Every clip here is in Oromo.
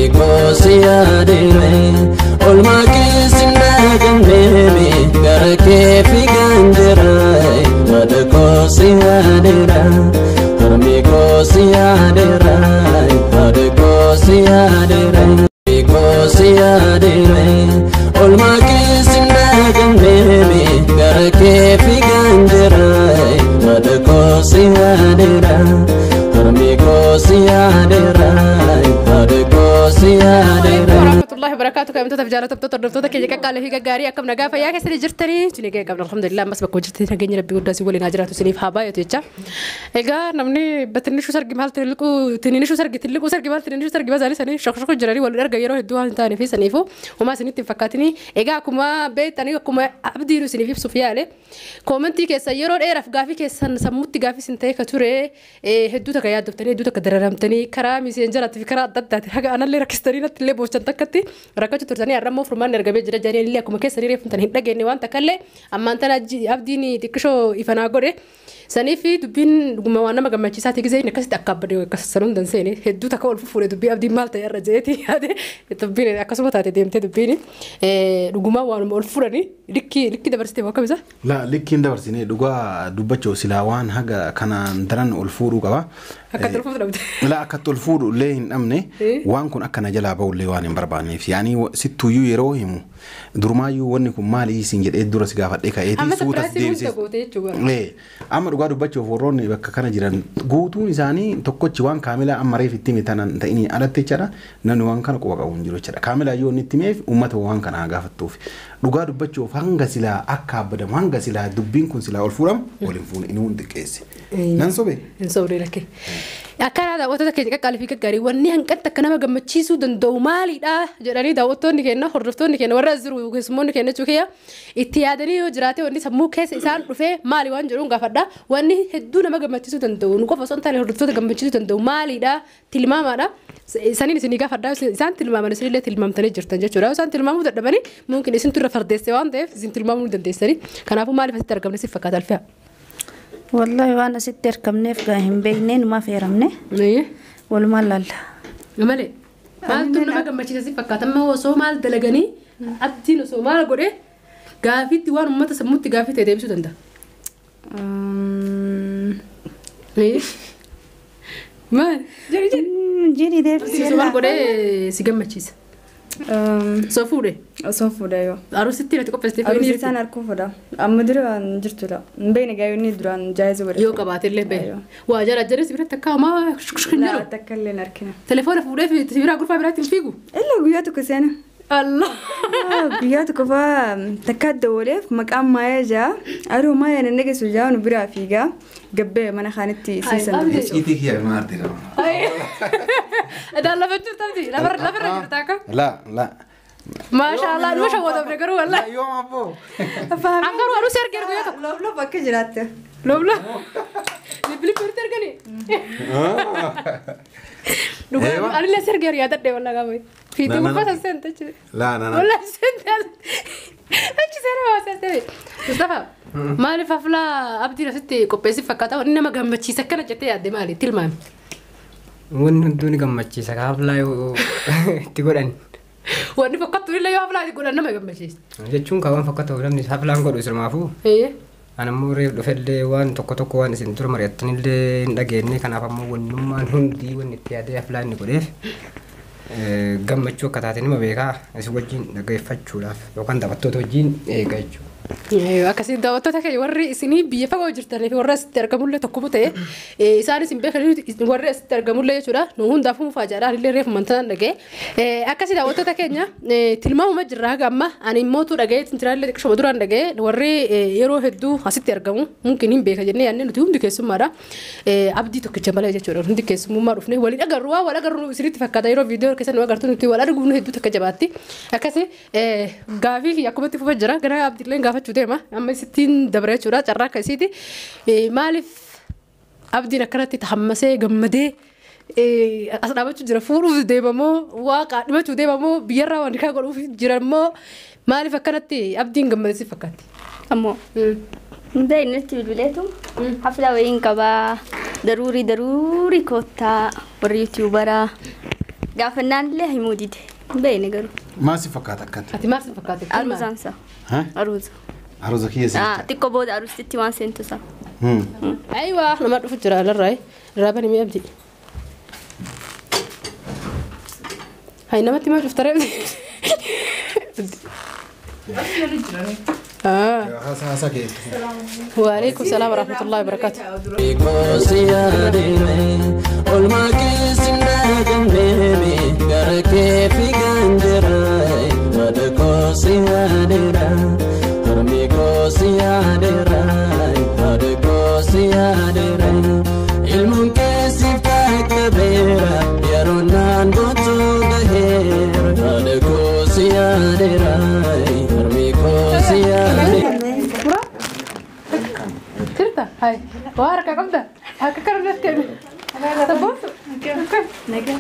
Harmi koo si yaadeera, olmaa keessi nagamneemi gara kee fiigaan jira. Haadha koo si yaadeera, harmi koo si yaadeera, haadha koo si yaadeera. Harmi koo si yaadeera, olmaa keessi nagamneemi gara kee fiigaan jira. Haadha koo si yaadeera, harmi koo si yaadeera, haadha koo si yaadeera. Warahmatullahi wabarakatuh. Kabajamtoota fi jaallatamtoota hordoftoota keenya qaqqaalee fi gaggaarii, akkam nagaa fayyaa keessanii jirtanii? Isin egaa qabna, alhamdulillah. Ammas bakka hojjettanii nageenya rabbii guddaa isin waliin haa jiraatu, isiniif haa baay'atu jecha. Egaa namni በትንሹ ሰርግ maal ትልቁ ትንንሹ ሰርግ ትልቁ ሰርግ maal ትንንሹ ሰርግ bazaanii sanii shokshoku jiranii wal arga yeroo hedduu waan hin taane fi saniifu homaa isinitti hin fakkaatini. Egaa akkuma beektanii, akkuma abdiin isiniif ibsuuf yaale, koomentii keessa yeroo dheeraaf gaafii keessan sammuutti gaafii isin ta'e ka ture, hedduu takka yaaddoftanii, hedduu takka dararamtanii, karaa miseenjaraatti fi karaa adda addaatiin haga anallee rakkistanii natti illee boochan takkatti rakkachuu turtanii, har'a immoo furmaanni argamee jira jedhanii illee akkuma keessanii reeffamtan hin dhageenye waan takka illee. Ammaan tana abdiin xiqqishoo ifanaa godhe saniif dubbiin dhuguma waan nama gammachiisaati. Gisee inni akkasitti akka abbadee akkas sanuun danseene hedduu takka ol fufuudhe dubbii abdiin maal ta'e irra jeeti yaade, dubbiin akkasuma taate deemtee, dubbiin dhuguma waanuma ol fuudhanii likki likki dabarsitee akkam isa. La, likkiin dabarsine, dhugaa dubbachuu silaa waan haga kanaan daran ol fuudhuu qaba. Akka itti ol fuudhu dhabde. La, akka itti ol fuudhu illee hin dhabne, waan kun akka na jalaa ba'u illee waan hin barbaanneef, yaanii sittuyyuu yeroo himu durumaayyuu wanni kun maali isin jedhee dura si gaafadhee ka'eeti Amma suutas surprise hunda deebisee. goote jechuudha. Amma dhugaa dubbachuuf warroonni bakka kana jiran guutuun isaanii tokkochi waan kaamilaa amma reef itti hime tanan ta'inii alatti jechaadha, namni waan kana quba qabu hin jiru jechaadha. Kaamilaa yoo inni itti himeef uummata waan kana haa gaafattuuf. Dhugaa dubbachuuf hanga silaa akka abbadamu, hanga silaa dubbiin kun silaa ol fuudhamu ol hin fuune, inni hundi xiqqeesse. Nan sobe? Hin sobne, lakke. Akkana daawwattoota keenya qaqqaalii fi gaggaarii, wanni hanqatti akka nama gammachiisuu danda'u maalidha jedhanii daawwattoonni keenya, hordoftoonni keenya, warra as jiru keessummoonni keenya jechuu kiyya, itti yaadanii yoo jiraate, wanni sammuu keessa isaan dhufee maali waan jedhuun gaafadha. Wanni hedduu nama gammachiisuu danda'u, nu qofa osoo hin taane hordoftoota gammachiisuu danda'u maalidha tilmaamaadha. Saniin isinii gaafadha, isaan tilmaaman isinillee tilmaamtanii jirtan jechuudha. Isaan tilmaamuu dadhabanii mumkin isintu irra fardeesse waan ta'eef isin tilmaamuu ni dandeessanii. Kanaafuu maaliif asitti argamne si fakkaata, Alfiyaa? Wallahi waan asitti argamneef gaa hin beekne, numa feeramne walumaan laalla. Malee maaltu nama gammachiisa si fakkaata? Amma osoo maal dalaganii, abdiin osoo maal godhee gaafiitti waan uummata sammuutti gaafii ta'e deebisuu danda'a? Maal? Jedhi jedhi. Jedhi deebisee. Osoo maal godhee si gammachiisa? Osoo fuudhe? Osoo fuudhe yoo. Aruusitti irratti qopheessitee Aruusi isaan harkuu fuudha. Amma duraan jirtudha. Hin beekne gaa inni duraan jaayiza godhe. Yoo qabaate illee beeku. Waa jala jedhee si biratti akka homaa hin jiru. Takka illee hin argine. Telefoona fuudhee si biraa gurfaa biraatti hin fiigu. Illa, guyyaa tokko seena. Allah. Guyyaa tokko faa takka dawwaleef maqaan Maayaa jaa. Aduu Maayaa nan dhageessu jaa, nu biraa fiigaa. Gabbee mana kaanitti siisan dubbisu. Iti kiyya maarti qaba. Daan lafa jirtu, lafarra jirta akka. La la. Maasha Allah, numa shawwatamne garuu wallahi. Yoom abboo? An garuu aduu si argee guyyaa tokko. Loof loof akka jiraatte. Lobla. Lip irratti arganii. Dhugaa anillee si argee yaadadhe wallahi gaafa. Fiitii gubbaa san seente jechuudha. La na na. Wallahi seente. Achi seera waa seente. Mustafa, maaliif haflaa abdiin asitti qopheessi fakkaata, wanni nama gammachiisa akkana jettee yaadde maali tilmaami? Wanni hunduu ni gammachiisa haflaa yoo itti godhan. Wanni fokkattu illee yoo haflaa itti godhan nama gammachiisa. Jechuun kan waan fokkatu namni haflaan godhu isirumaafuu. Ani ammoo reef dhufellee waan tokko tokko waan isin dura mari'attanillee hin dhageenye, kanaaf ammoo wannummaan hundi wanni itti yaadee haflaa inni godheef gammachuu akka taate nima beekaa, isin wajjin dhaggeeffachuudhaaf yookaan taphattoota wajjin eega jechuudha. Akkasii daawwattoota keenya, warri isinii biyya fagoo jirtanii fi warra asitti argamullee tokkuma ta'e, isaanis hin beekan warri asitti argamullee jechuudha. Nu hundaafuu mufaajaadha, anillee reefu mantanaan dhaga'e. Akkasii daawwattoota keenya, tilmaamuma jirra haga amma, ani immootu dhaga'e, tintiraallee xiqqishuma duraan dhaga'e, warri yeroo hedduu asitti argamu mungkin hin beeka jennee yaadne, nuti hundi keessummaadha. Abdii tokkicha malee jechuudha, hundi keessummummaa dhufne waliin agarru, waa wal agarru isinitti fakkaata yeroo viidiyoo keessa nu agartu, nuti wal arguu hedduu takka jabaatti. Akkasii gaafii akkumatti fufa jira, gara abdiillee gaafachuu deema, amma isittiin dabra jechuudha carraa akkasiiti. Maaliif abdiin akkanatti tahammasee gammadee as dhaabachuu jira? Fuudhuuf deemamoo, waa qaadhimachuu deemamoo, biyyarraa waan kaa godhuuf jirammoo, maaliif akkanatti abdiin gammadee si fakkaatti? Ammoo hunda inni bilbileetu hafla wayiin qabaa, daruurii daruurii koottaa warri yuutuubaraa. Gaafannaan illee himuu dide. Hin beekne garuu. Maal si fakkaata akkana? Ati maal si fakkaate? Aruuzaan isaa. Aruuza. Aruuza kiyya si. Xiqqoo booda aruustitti waan seentu isaa. Aywa nama dhufu jira alarraa. Irraa bani mi'a abdi. Hay namatti maal dhufta ree? وعليكم السلام ورحمة الله وبركاته. هاي وارك قبضة هاك كرنت كده تبوس نجا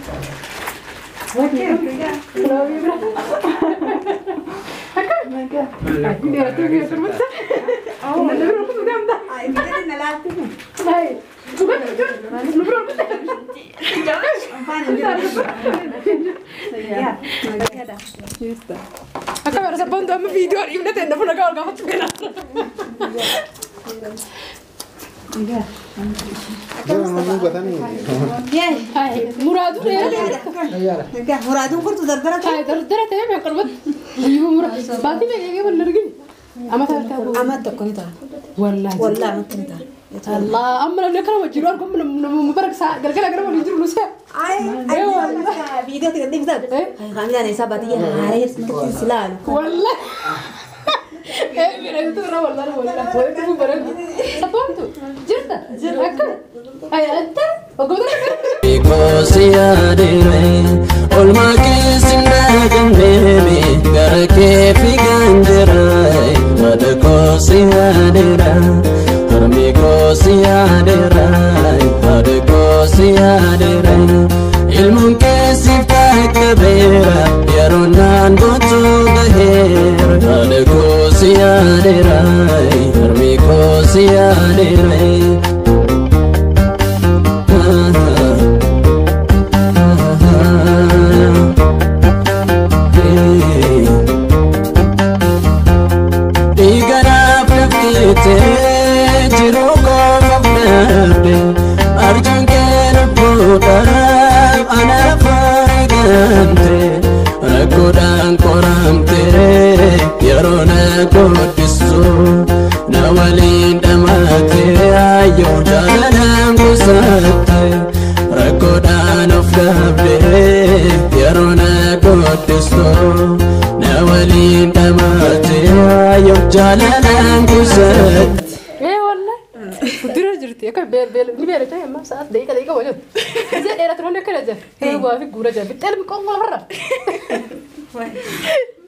مرادون كنت دردرة هاي دردرة تمام يا قربت باتي ما يجي ولا رجل أما تعرف أما تكوني تعرف والله والله ما كنت تعرف الله أما لو نكرم الجيران كم من مبارك ساعة قال قال قرب الجيران نساء أي أيوة فيديو تقدم ذا خامل أنا سباتي هاي سلال والله إيه من أنت والله والله وين مبارك سبونتو جرت جرت أي أنت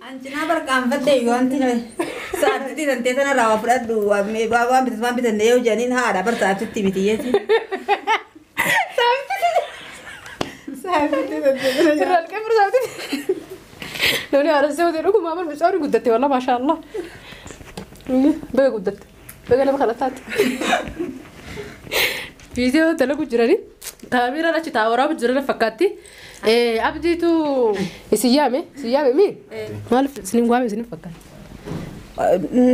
Anjina barkaanfattee yoo wanti saabsitii tantee sana irraa waa fudhadhu waan bitan bitannee yoo jedhaniin haadha bar saabsitti bitiyyeeti. Saabsitti tantee irraa alqee saabsitti. Namni haadha seewwatee dhugumaa amal mucaan guddatte wallah maashaa Allah. Baga guddatte baga nama kana taate. Viidiyoo dalagu jiranii kaameeraan achi taa'aa jiran fakkaatti. Abdiitu isin yaame mi? Maaliif isin waame isin fakkaata?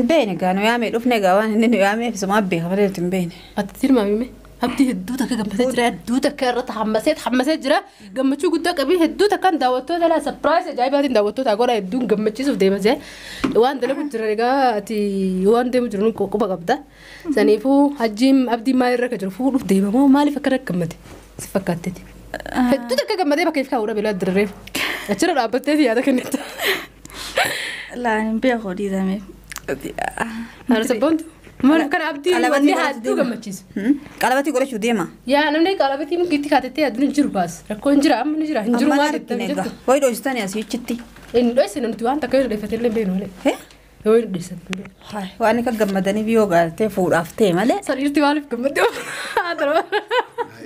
Beene gaa nu yaame dhufne gaa waan inni nu yaameef isuma beeka malee nuti hin beene. Ati tilmaamime abdii hedduu takka gammadee jira hedduu takka irratti hammasee jira gammachuu guddaa qabee hedduu takkaan daawwattoota laa sapiraayis ajaa'ibaatiin daawwattoota godha hedduun gammachiisuuf deema jee waan dalagu jira egaa ati waan deemu jiru quba qabda saniifuu hajjiin abdiin maalirra akka jiru fuudhuuf deema moo maaliif akkana gammade si fakkaatteeti. Hedduu takka gammadee bakka ifkaa uudha beelaa dirreef achirra dhaabbattee yaada kennita. Laa hin beeku dhiisame. Haadha sabboontu. Maal kana abdii wanni hedduu gammachiisu. Qalabatii godhachuu deema. Yaa namni qalabatii mukiitti kaatettee aduun hin jiru baas rakkoo hin jira amma ni jira hin jiru maal itti jettu. Wayi dhoositanii asii achitti. Inni dhoosine nuti waan takka yoo dhoofate illee beenu malee. Yoo hin dhoosine. Waan akka gammadanii biyyoo gaartee fuudhaaf ta'e malee. Sariirti maaliif gammaddee?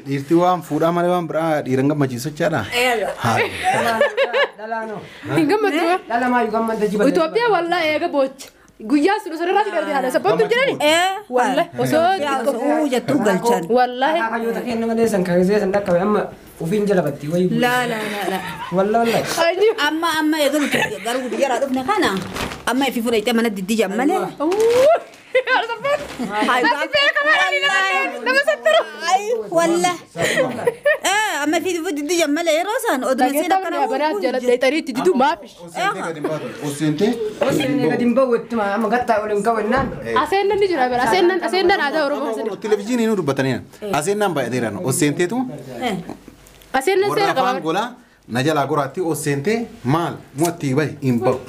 Dhiirti waan fuudhaa malee waan biraa dhiiran gammachiisu jechaadha. Hin gammaddu. Dhala maayyuu gammadda jiba. Itoophiyaa wallaahi eega boocha. Guyyaa sun osoo irraa fidee haadha sabboontu jirani. Wallaahi osoo xiqqoo jettuu galchan. Wallaahi. Akaakayyuu ta'e nama leessan kan gisee san dhaqqabe amma Ufiin jala batti wayii. Laa laa laa laa. Walla walla. Amma amma eegalu garuu guyyaa dhufne kana amma ifi fudhatee mana diddi malee. Walla. Amma ifi diddi malee yeroo isaan oduu seen akkana. Dheexariitti diduu maafi. Oseentee. Oseenee gadi hin bahu ittuma amma gattaa ol hin ka'u Aseennan ni jira bara aseennan aseennan aadaa Oromoo keessatti. Televezyiinii nu dubbataniidha. Aseennaan baay'ateera. Oseenteetu. Aseennan Warra seera afaan qaba. golaa na jalaa goraatti oseentee maal mu'atti bahi hin bahu.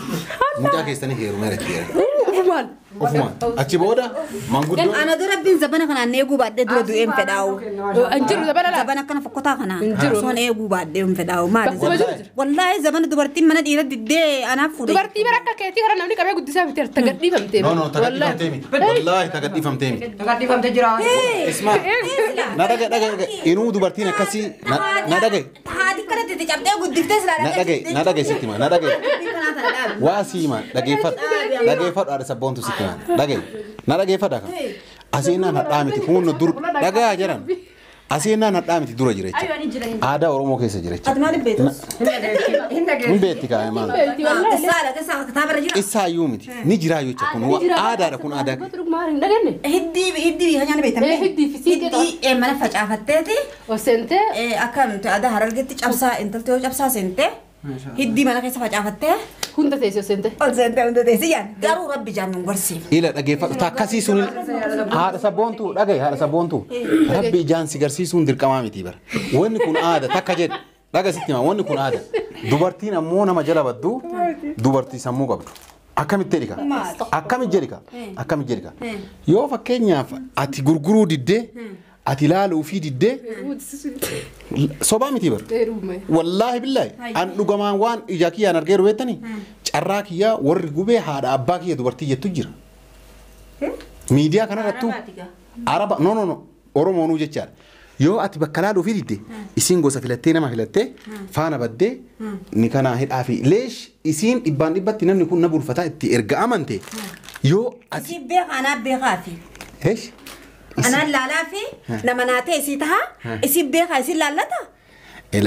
Mucaa keessanii heerumeera itti jedhan. Ofumaan. Ofumaan. Achi booda manguddoon. Ana dura rabbiin zabana kanaan eeguu baadhee dura du'een fedhaa'u. Hin jiru zabana laa. Zabana akkana fokkotaa kana. Hin jiru. Osoon eeguu baadhee hin fedhaa'u. Maali? Bakkuma jiru jira. Wallaahi zabana dubartiin mana dhiira diddee anaaf fuudhe. Dubartii bara akka keetii kana namni qabee guddisaa miti tagadhiifamtee. No no tagadhiifamtee miti. Wallaahi tagadhiifamtee miti. Tagadhiifamtee jira. Ismaa. Na dhagaye dhagaye inuu dubartiin akkasii na dhagaye. Haati kana itti cabdee guddiftee silaa Na dhagaye na dhagaye sitti hima na dhagaye. Waa sii hima dhageeffadhu dhageeffadhu haadha sabboontu sitti hima dhagaye na dhageeffadha kan. Aseenaan hadhaa miti kun dur dhagayaa jiran. Aseenaan hadhaa miti dura jira jechuudha. Aadaa Oromoo keessa jira Ati jechuudha. maaliif beektus? Hin beekti kaa maal. Isaadha keessaa kitaaba irra jira. Isaayyuu miti ni jiraa jechuudha kun aadaadha kun aadaa. Hiddii hiddii biyya nyaanni beektamee. Hiddii fi siiqee qaba. Hiddii mana facaafatteeti. Oseentee. Akka nuti aadaa harargetti cabsaa intalti yoo cabsaa seentee hiddii mana keessa facaafattee. Hunda teessee oseentee. Ol seentee hunda teessee jaan garuu rabbi jaan nu garsiif. Ila dhageeffadhu takkasii sun haadha sabboontuu dhagaye haadha sabboontuu rabbi ijaan si garsiisuun dirqamaa miti bara. Wanni kun aada takka jedhe dhaga sitti hima wanni kun aada. Dubartiin ammoo nama jala baddu dubartii sammuu qabdu. Akkamitti jedhika? Akkamitti jedhika? Akkamitti jedhika? Yoo fakkeenyaaf ati gurguruu diddee ati ilaaluu fi diddee sobaa miti bara. Wallaahi billaahi an dhugamaan waan ija kiyyaan argeeru beektanii carraa kiyyaa warri gubee haadha abbaa kiyya dubartii jettu jira. Miidiyaa kanarrattuu araba no no no Oromoonuu jechaadha. Yoo ati bakka laaluu fi didde isiin gosa filattee nama filattee faana baddee ni kanaa hidhaa fi leesh isiin dhibbaan dhibbatti namni kun na bulfataa itti erga amante yoo ati. Isii beekaa anaa beekaa fi. Heesh. Anaan laalaa fi nama naatee isii tahaa isii beekaa isii laallata.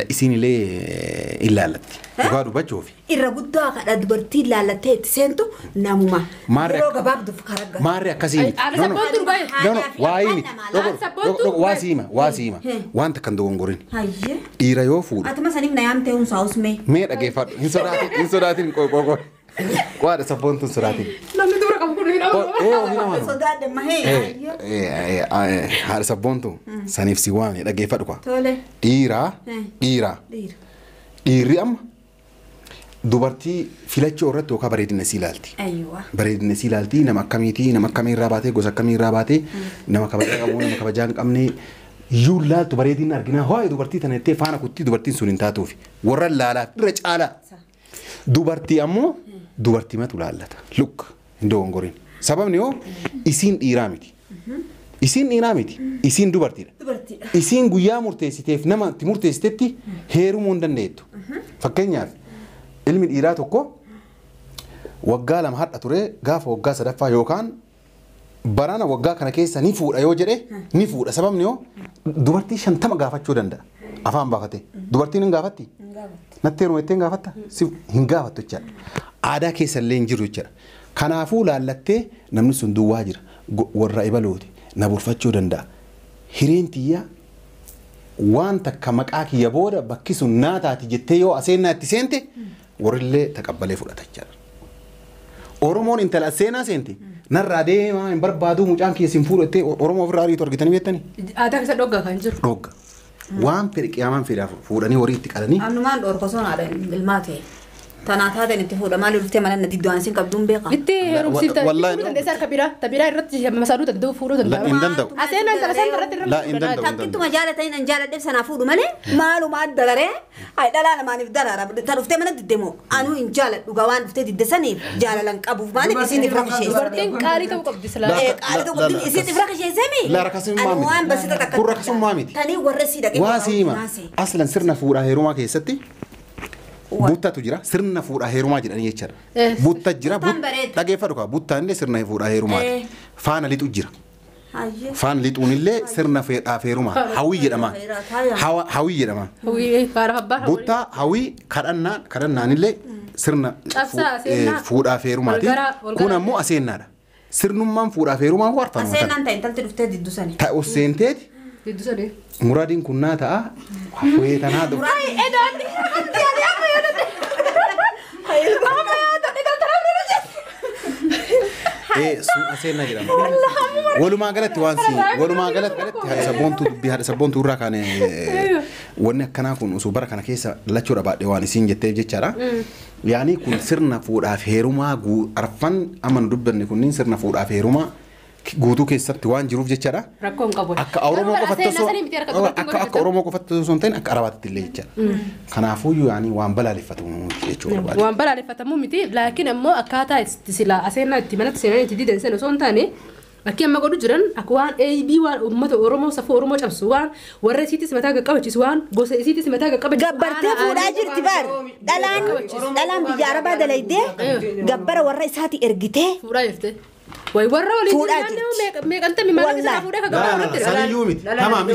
Isiin illee in laallatti. Dhugaa dubbachuufi. Irra guddaa kadha dubartii laallattee itti seentu namuma. Yeroo gabaabduuf karaa Maarri akkasii miti. No no waa'ee miti. Waa siima waa siima wanta kan dogongorin. Dhiira yoo fuudhu. Atuma saniif na yaamtee hunsaa usmee. Mee dhageeffadhu hin sodaatin hin sodaatin qoqoqo. Waadha sabboontuun sodaatin. Namni dubara qabu kun hin amanu. Sodaadhe mahee. Haadha sabboontu saniif si waamne dhageeffadhu kwa. Tole. Dhiiraa dhiiraa. Dhiirri amma dubartii filachuu irratti yookaan bareedina sii ilaalti. Bareedina sii ilaalti nama akkamiiti nama akkamiirraa baatee gosa akkamiirraa baatee nama kabajaa qabu nama kabajaa hin qabne iyyuu laaltu bareedina arginaa ho'ee dubartii tana jettee faana kuttii dubartiin sun hin taatuufi warra laalaaf irra caalaa. Dubartii ammoo dubartii matu laallata. Luk hin dogongorin. Sababni yoo isiin dhiiraa miti. Isiin dhiiraa miti. Isiin dubartiidha. Isiin guyyaa murteessiteef nama itti murteessitetti heerumuu hin dandeettu. Fakkeenyaaf ilmi dhiiraa tokko waggaa 2 hadha ture gaafa waggaa 3ffaa yookaan barana waggaa kana keessa ni fuudha yoo jedhe ni fuudha. Sababni yoo dubartii 50 gaafachuu danda'a. Afaan baafate. Dubartiin hin gaafatti? Natti heerume jettee hin gaafatta? Hin gaafattu jechaadha. Aadaa keessa illee hin jiru jechaadha. Kanaafuu laallattee namni sun duwwaa jira. Warra ibalooti. Na bulfachuu danda'a. Hireen tiyyaa waan takka maqaa kiyya booda bakki sun naa taati jettee yoo aseenaa itti seente warrillee taqabbalee fudhata jechaadha. Oromoon intala aseenaa seente narraa deemaa hin barbaadu mucaan kiyya sin fuudhu jettee Oromoo ofirraa ariitu argitanii beektanii? Aadaa keessa dhoggaa kan jiru. Dhogga. Waan fedhe qiyaamaan fedhaaf fuudhanii horii itti qalanii. Annumaan dhorkosoon haadha ilmaa ta'e. Tanaa taateen itti fuudha maali dhuftee mana na diddoo ansiin qabduun beekaa. Itti heerumsiifta. Dandeessaa harka biraa tabiraa irratti masaaduu danda'u fuudhuu danda'u. Hin danda'u. Aseenaan intala isaan irratti La hin danda'u. Takkittuma jaalatanii nan jaaladheef sanaa fuudhu malee maaluma adda daree hayi dhalaa lamaaniif daraara ta dhuftee mana didde moo anuu hin jaaladhu gaa waan dhuftee didde saniif jaalalan qabuuf maaliif isiin ifra kasheesse. Dubartiin qaalii ta'uu qabdi silaa. Qaalii ta'uu qabdi isiin ifra kasheesse mi? La rakasummaa miti. Waan basita takka. Kun rakasummaa miti. Tanii warra sii dhaqee. Waa siima aslan sirna fuudhaa heerumaa keessatti Buttatu jira sirna fuudhaa heerumaa jedhanii jechaadha. Butta jira dhageeffadhu kaa buttaan illee sirna fuudhaa heerumaati. Faana lixu jira. Faan lixuunillee sirna feerumaa hawwii jedhama. Hawwii jedhama. Buttaa hawwii kadhannaanillee sirna fuudhaa feerumaati. Kun ammoo aseennaadha. Sirnummaan fuudhaa feerumaa kun arfanuma. Aseenaan ta'e intalti dhuftee diddu sani. Ta'e seenteeti. Diddu sani. Muraadiin kun naa ta'a. Hawwee tanaa dhufu. Sun aseenna jedhama. Walumaa galatti waan si walumaa galatti haadha sabboontuu dubbii haadha sabboontuu irraa kaane wanni akkanaa kun osoo bara kana keessa lachuudha baadhee waan isiin jetteef jechaadha. Yaani kun sirna fuudhaaf heerumaa arfan amma nu dubbanne kunniin sirna fuudhaaf heerumaa guutuu keessatti waan jiruuf jechaadha. Rakkoon qabu. Akka Oromoo qofatti osoo akka Oromoo qofatti osoo hin ta'in akka Arabaatti illee jechaadha. Kanaafuyyuu yaani waan balaaleffatamu jechuudha. Waan balaaleffatamu miti laakiin ammoo akkaataa itti silaa aseenaa itti manatti seenanii itti didan sana osoo hin taane akki amma godhu jiran akka waan AB waan uummata Oromoo safuu Oromoo cabsu waan warra isiitis mataa qaqqabachiisu waan gosa isiitis mataa qaqqabachiisu. Gabbartee fuudhaa jirti bar dhalaan biyya Arabaa dalaydee gabbara warra isaati ergitee. Fuudhaa jirti. Way warra waliin jirti meeqantami maal isaa fuudhee ka gabbara irratti. Saniyyuu miti tamaam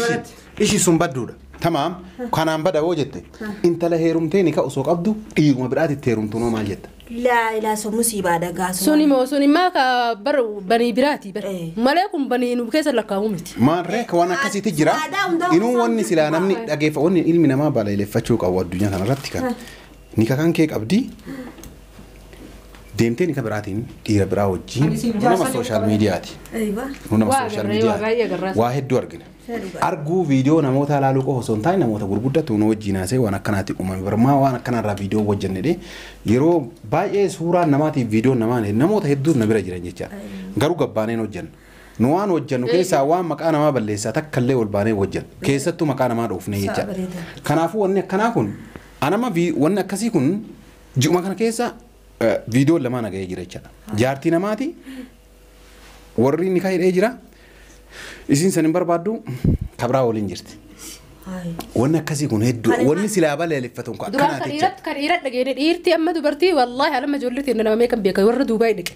ishii sun badduudha. Tamaam kanaan bada hoo jette intala heerumtee ni ka osoo qabdu dhiiruma biraatitti heerumtu noo maal jetta. Laa ilaa sun musiibaa dhagaa sun. Suni moo suni maa ka bar banii biraati bar malee kun banii nu keessa lakkaa'u miti. Maarree ka waan akkasiitti jira inuu wanni silaa namni dhageeffa wanni ilmi namaa balaaleffachuu qabu addunyaa kanarratti kan ni ka kan kee qabdi deemtee ni ka biraatiin dhiira biraa wajjin nama sooshaal miidiyaati. Nama sooshaal miidiyaati waa hedduu argina. Arguu viidiyoo namoota ilaaluu qofa osoo hin taane namoota gurguddatu nu wajjin haasa'e waan akkanaatti uumame barmaa waan akkanarraa viidiyoo hojjennedhe yeroo baay'ee suuraan namaatiif viidiyoon namaa namoota hedduun na bira jiran jechaadha. Garuu gabbaaneen hojjenna. Nu waan hojjennu keessaa waan maqaa namaa balleessaa takka illee ol baanee hojjenna. Keessattuu maqaa namaa dhoofnee jechaadha. Kanaafuu wanni akkanaa kun anama wanni akkasii kun ji'uma kana keessa viidiyoon lamaan nagahee jira jechaadha. Jaartii namaati warri ni kaa'ee jira. Isin san hin barbaaddu kabraa waliin jirti. Wanni akkasii kun hedduu wanni silaa balaaleffatu kun akkanaati jechuudha. Kan dhiiratti dhageenne dhiirti amma dubartii wallaahi alama ijoollee ta'e nama meeqan beeka warra Duubaay dhaqe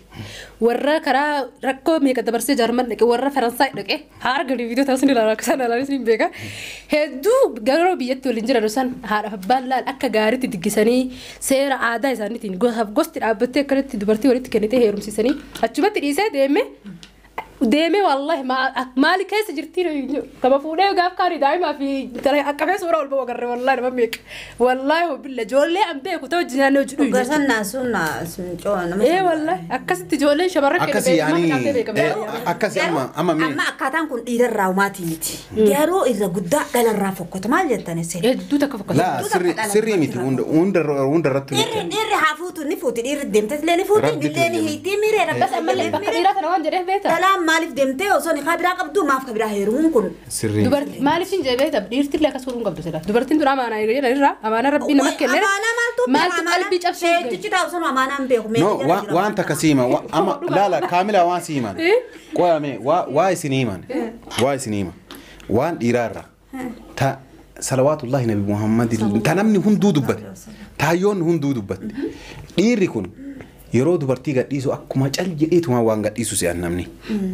warra karaa rakkoo meeqa dabarsee Jaarman dhaqe warra Faransaay dhaqe haa arganii viidiyoo taasisan ilaalaa akka isaan ilaalan isin beeka hedduu garuu biyyatti waliin jiran isaan haadhaaf abbaan laal akka gaariitti diggisanii seera aadaa isaaniitiin gosaaf gosti dhaabbattee akkanatti dubartii walitti kennitee heerumsiisanii achumatti dhiisee deeme. Deeme wallahi maali keessa jirti kama fuudhee gaaf kaani daa'imaa fi akkafee suuraa ol ba'u agarre wallahi nama meeqa wallahi billa ijoollee an beeku ta'u hojii hojii Gosa naasuun nama. Ee wallahi akkasitti ijoolleen shamarran Akkasii yaani akkasii amma mee. Amma akkaataan kun dhiirarraa umaatii miti. Garuu irra guddaa dhalarraa fokkota maal jettan isin. Hedduu takka fokkota. Laa sirrii miti hundarratti. Dhiirri haa fuutu ni fuuti dhiirri deemtes illee ni fuuti illee ni hiitii miree Bas ammallee bakka dhiiraa kana waan jedheef beektaa. Dhalaan maaliif deemtee osoo ni kaa biraa qabdu maaf ka biraa heerumuun kun. Sirrii. Dubartii maaliif hin jee beektaa dhiirti illee akkas godhuun qabdu sila. Dubartiin tun amaanaa jedhan irraa amaanaa rabbii nama kenne. Amaanaa maaltu maaltu qalbii cabsuu. Sheetichi taa'u sun amaanaa hin beeku. No waan takka siima amma laala kaamila waan siiman. Qoyame waa isin himan waa isin hima waan dhiiraarra ta salawaatullahi nabi Muhammad ta namni hunduu dubbate taayyoon hunduu dubbatte dhiirri kun yeroo dubartii gadhiisu akkuma cal jedheetuma waan gadhiisu se'an namni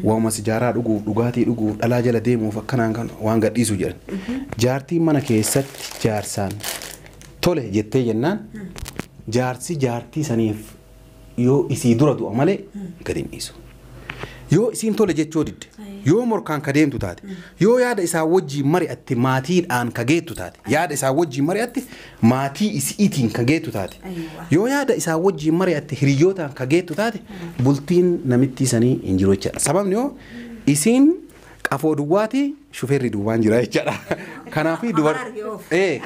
waanuma sijaaraa dhuguuf dhugaatii dhuguuf dhalaa jala deemuuf akkanaan kan waan gadhiisu jedhan jaartiin mana keessatti jaarsaan tole jettee jennaan jaarsi jaartii saniif yoo isii dura du'a malee gadi hin dhiisu. Yoo isiin tole jechuu didde yoo morkaan ka deemtu taate yoo yaada isaa wajjin mari'atte maatiidhaan ka geettu taate yaada isaa wajjin mari'atte maatii isiitiin ka geettu taate yoo yaada isaa wajjin mari'atte hiriyootaan ka geettu taate bultiin namittii sanii hin jiru jechaadha. Sababni yoo isiin qafoo duwwaati shufeerri duwwaan jira jechaadha. Kanaaf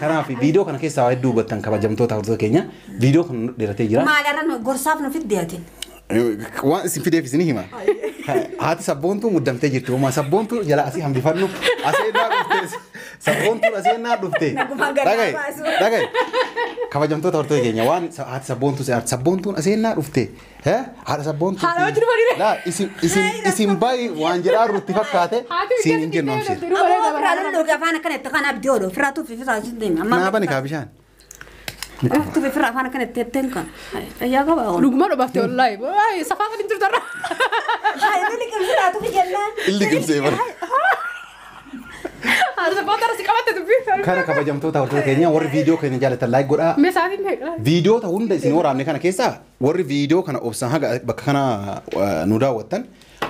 kanaaf viidiyoo kana keessaa waa hedduu hubattan kabajamtoota hordoftoota keenya viidiyoo kun dheeratee jira. Maal gorsaaf nu fidde atiin? Waan isin fideef isin hima. Haati sabboontuu muddamtee jirti. Homaa sabboontuu jala asii hambifannu asii naa dhufte. Sabboontuun asii naa dhufte. Dhagaye dhagaye. Kabajamtoota hordoftoota keenya waan haati sabboontuu sabboontuun asii naa dhufte. Haadha sabboontuu. Haadha wajjin dhufanii. Laa isin bayi waan jedhaa ruutti fakkaate siin hin jennu amshee. Aboo firaa lollu afaan akkana itti kana abdii oolu firaa tuufi firaa siin deema. Naa bani kaa bishaan. Tufe firra afaan akkana itti jetteen kan. Fayyaa qaba oolu. Dhuguma dhubaafte wallaahi. Waayee safaa kan hin jirtu irra. Haa inni liqimsiraa tufe jennaan. Illi liqimsee bara. Arsa si qabatte dubbii. Kana kabajamtoota hordoftoota keenya warri viidiyoo keenya jaalatan like godhaa. Mee sa'aatiin meeqa? Viidiyoota hunda isin waraabne kana keessaa warri viidiyoo kana obsan haga bakka kana nu daawwattan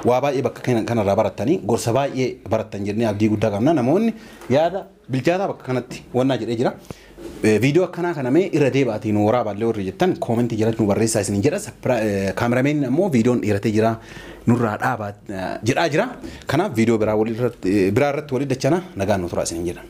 waa baay'ee bakka kanarraa barattanii gorsa baay'ee barattan jennee abdii guddaa qabna. Namoonni yaada bilchaataa bakka kanatti wannaa jedhee jira. Viidiyoo akkanaa kana mee irra deebaatii nu waraabaallee warri jettan koomentii jalatti nu barreessaa isin jedha. Kaamerameen ammoo viidiyoon dheeratee jira nurraa dhaabaa jedhaa jira. Kanaaf viidiyoo biraa irratti walii dachana nagaan nu turaa isin jedha.